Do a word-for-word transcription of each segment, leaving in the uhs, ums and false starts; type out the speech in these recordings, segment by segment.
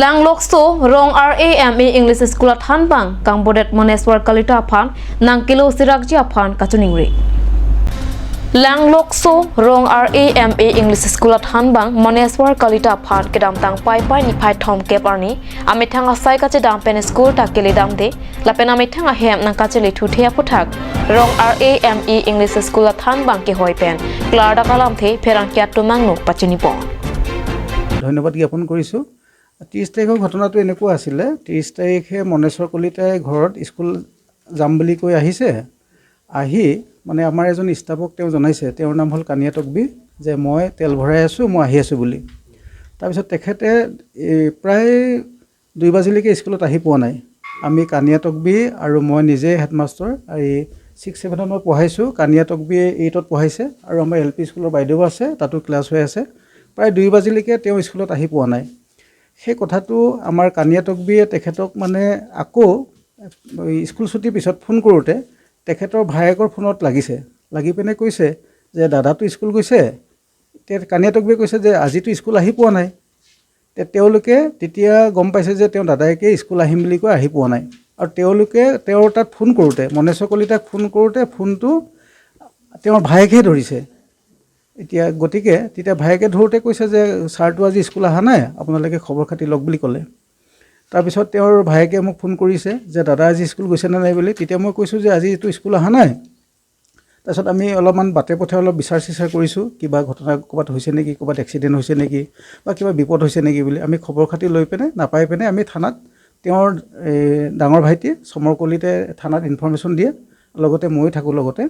Langlokso Rong R A M E English School athanbang kangbodet Moneswar Kalita aphan nangkelo sirakji aphan kachiningri. Langlokso Rong R A M E English School athanbang Moneswar Kalita aphan kedamtang Paipai niphai thomkep arni amethang asai kachedam pen school ta keledamde, lapen amethang ahem nangkachelethuthe aphuthak Rong R A M E English School athanbang kehoi pen klardak alamthe pherangke atum angno pachinipon. ধন্যবাদ জ্ঞাপন কৰিছোঁ। ত্ৰিছ তাৰিখৰ ঘটনাটো এনেকুৱা আছিলে, ত্ৰিছ তাৰিখে মনেশ্বৰ কলিতাই ঘৰত স্কুল যাম বুলি কৈ আহিছে। আহি মানে আমাৰ এজন ষ্টাফক তেওঁ জনাইছে, তেওঁৰ নাম হ'ল কানিয়া তকবি, যে মই তেল ভৰাই আছোঁ, মই আহি আছোঁ বুলি। তাৰপিছত তেখেতে এই প্ৰায় দুই বাজিলৈকে স্কুলত আহি পোৱা নাই। আমি কানিয়া তকবি আৰু মই নিজে হেডমাষ্টৰ, এই ছিক্স ছেভেনত মই পঢ়াইছোঁ, কানিয়া তকবিয়ে এইটত পঢ়াইছে আৰু আমাৰ এল পি স্কুলৰ বাইদেউ আছে, তাতো ক্লাছ হৈ আছে। প্ৰায় দুই বাজিলৈকে তেওঁ স্কুলত আহি পোৱা নাই। সেই কথাটো আমাৰ কানিয়া তকবিয়ে তেখেতক মানে আকৌ এই স্কুল ছুটিৰ পিছত ফোন কৰোঁতে তেখেতৰ ভায়েকৰ ফোনত লাগিছে। লাগি পিনে কৈছে যে দাদাটো স্কুল গৈছে। তে কানিয়া তকবিয়ে কৈছে যে আজিতো স্কুল আহি পোৱা নাই। তে তেওঁলোকে তেতিয়া গম পাইছে যে তেওঁ দাদাইকে স্কুল আহিম বুলি কৈ আহি পোৱা নাই। আৰু তেওঁলোকে তেওঁৰ তাত ফোন কৰোঁতে, মনেশ্বৰ কলিতাক ফোন কৰোঁতে ফোনটো তেওঁৰ ভায়েকহে ধৰিছে। এতিয়া গতিকে তেতিয়া ভায়েকে ধৰোঁতে কৈছে যে ছাৰটো আজি স্কুল অহা নাই, আপোনালোকে খবৰ খাতি লওক বুলি ক'লে। তাৰপিছত তেওঁৰ ভায়েকে মোক ফোন কৰিছে যে দাদা আজি স্কুল গৈছে নে নাই বুলি। তেতিয়া মই কৈছোঁ যে আজিতো স্কুল অহা নাই। তাৰপিছত আমি অলপমান বাটে পথে অলপ বিচাৰ চিচাৰ কৰিছোঁ, কিবা ঘটনা ক'ৰবাত হৈছে নেকি, ক'ৰবাত এক্সিডেণ্ট হৈছে নেকি বা কিবা বিপদ হৈছে নেকি বুলি। আমি খবৰ খাতি লৈ পিনে, নাপাই পিনে আমি থানাত, তেওঁৰ এই ডাঙৰ ভাইটি চমৰ কলিতাই থানাত ইনফৰমেশ্যন দিয়ে, লগতে ময়ো থাকোঁ লগতে।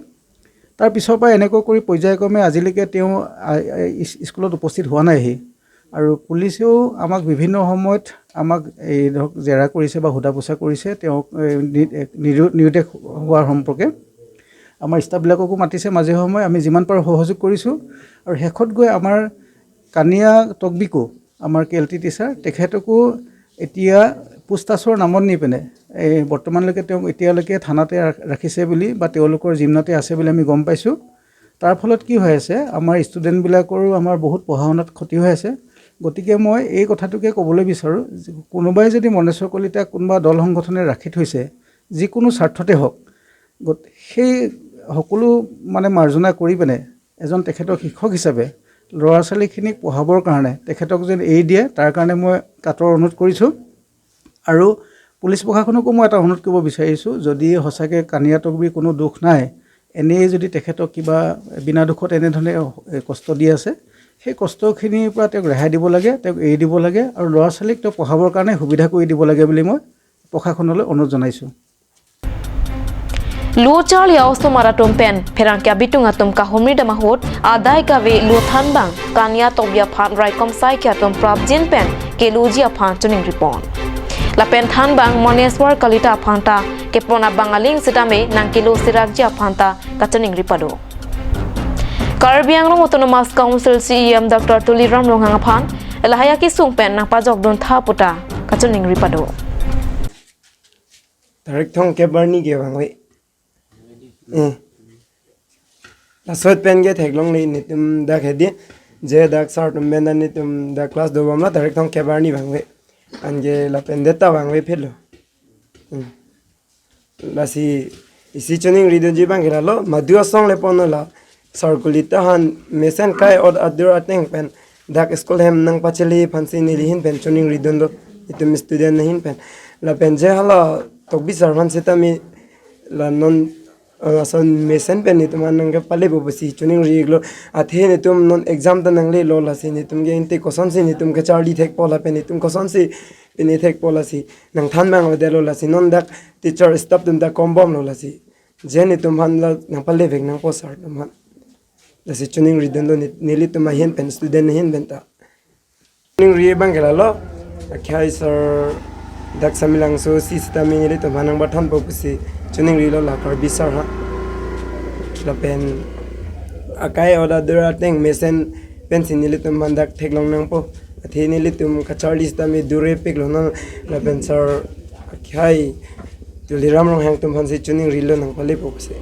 তাৰ পিছৰ পৰা এনেকৈ কৰি পৰ্যায়ক্ৰমে আজিলৈকে তেওঁ আ, আ, ইছ- স্কুলত উপস্থিত হোৱা নাইহি। আৰু পুলিচেও আমাক বিভিন্ন সময়ত আমাক এই ধৰক জেৰা কৰিছে বা সোধা পোছা কৰিছে, তেওঁক এই নি- এক নিৰু- নিৰুদ্দেশ হোৱাৰ সম্পৰ্কে। আমাৰ ষ্টাফবিলাককো মাতিছে মাজে সময়ে, আমি যিমান পাৰোঁ সহযোগ কৰিছোঁ। আৰু শেষত গৈ আমাৰ কানিয়া তকবিকো, আমাৰ কে এল টি টিচাৰ, তেখেতকো এতিয়া পুছতাছৰ নামত নি পিনে এই বৰ্তমানলৈকে তেওঁক এতিয়ালৈকে থানাতে ৰা- ৰাখিছে বুলি বা তেওঁলোকৰ জিম্মাতে আছে বুলি আমি গম পাইছোঁ। তাৰ ফলত কি হৈ আছে, আমাৰ ষ্টুডেণ্টবিলাকৰো আমাৰ বহুত পঢ়া শুনাত ক্ষতি হৈ আছে। গতিকে মই এই কথাটোকে ক'বলৈ বিচাৰোঁ যে কোনোবাই যদি মনেশ্বৰ কলিতাক কোনোবা দল সংগঠনে ৰাখি থৈছে, যিকোনো স্বাৰ্থতে হওক, গত- সেই সকলো মানে মাৰ্জনা কৰি পিনে এজন তেখেতৰ শিক্ষক হিচাপে ল'ৰা ছোৱালীখিনিক পঢ়াবৰ কাৰণে তেখেতক যেন এৰি দিয়ে, তাৰ কাৰণে মই কাতৰ অনুৰোধ কৰিছোঁ। আৰু পুলিচ প্ৰশাসনকো মই এটা অনুৰোধ কৰিব বিচাৰিছোঁ, যদি সঁচাকৈ কানিয়া তকবিৰ কোনো দুখ নাই, এনেই যদি তেখেতক কিবা বিনা দুখত এনেধৰণে কষ্ট দি আছে, সেই কষ্টখিনিৰ পৰা তেওঁক ৰেহাই দিব লাগে, তেওঁক এৰি দিব লাগে আৰু ল'ৰা ছোৱালীক তেওঁ পঢ়াবৰ কাৰণে সুবিধা কৰি দিব লাগে বুলি মই প্ৰশাসনলৈ অনুৰোধ জনাইছোঁ। Lo charli a-osomar atum pen pherangke abitung atum kahumri dam ahut adai kave lo thanbang kania tokbi aphan raikom saikhi atum prapjin pen keloji aphan chiningripon. Lapen thanbang Moneswar Kalita aphan ta kepon abang aling sitame nangkelo sirakji aphan ta kachiningri pado. Karbi Anglong Autonomous Council C E M Doctor Tuliram Ronghang aphan lahai akesung pen nangpajokdun tha puta kachiningri pado. Tarik thongkep arni ke vangve. Eh. Lasot pen ke theklongle netum dak hedi. Je dak sir atum pen netum dak class dobomlo tarik thongkep arni vangve. Anke lapen det ta vangve phelo. Hmm. Lasi isi chiningridunji abang ke lalo, madu asong le ponlo la. Sir Kalita aphan mesen kai-ot adur ateng pen dak school hem nangpachele aphansi neli ahin pen chiningrilo, itum student ahin pen. Lapen je hala Tokbi sir aphan sitame la non, ah, lason mesen pen itum aphan nangkepalepo pusi chiningri-iklo. Athe netum non exam ta nanglelo, lasi netum ke inte kosonsi netum kacharli thekpo lapen netum kosonsi pini thekpo, lasi nangthan abang avedetlo, lasi non dak teacher staff atum ta kombomlo, lasi je netum aphan la nangpalevek nangpo sir atum aphan. Lasi chiningridunlo ne-, nelitum ahin pen student ahin pen ta. Chiningri abang ke lalo, akhai sir dak Samelangso si sitame nelitum aphan nangpathanpo pusi chiningrilo la Karbi sir ha. Lapen akai-ot adur ateng mesen pensi nelitum aphan dak theklong nangpo. Athe nelitum kacharli sitame durepiklo non, lapen sir akhai Tuliram Ronghang atum aphansi chiningrilo nangpalepo pusi.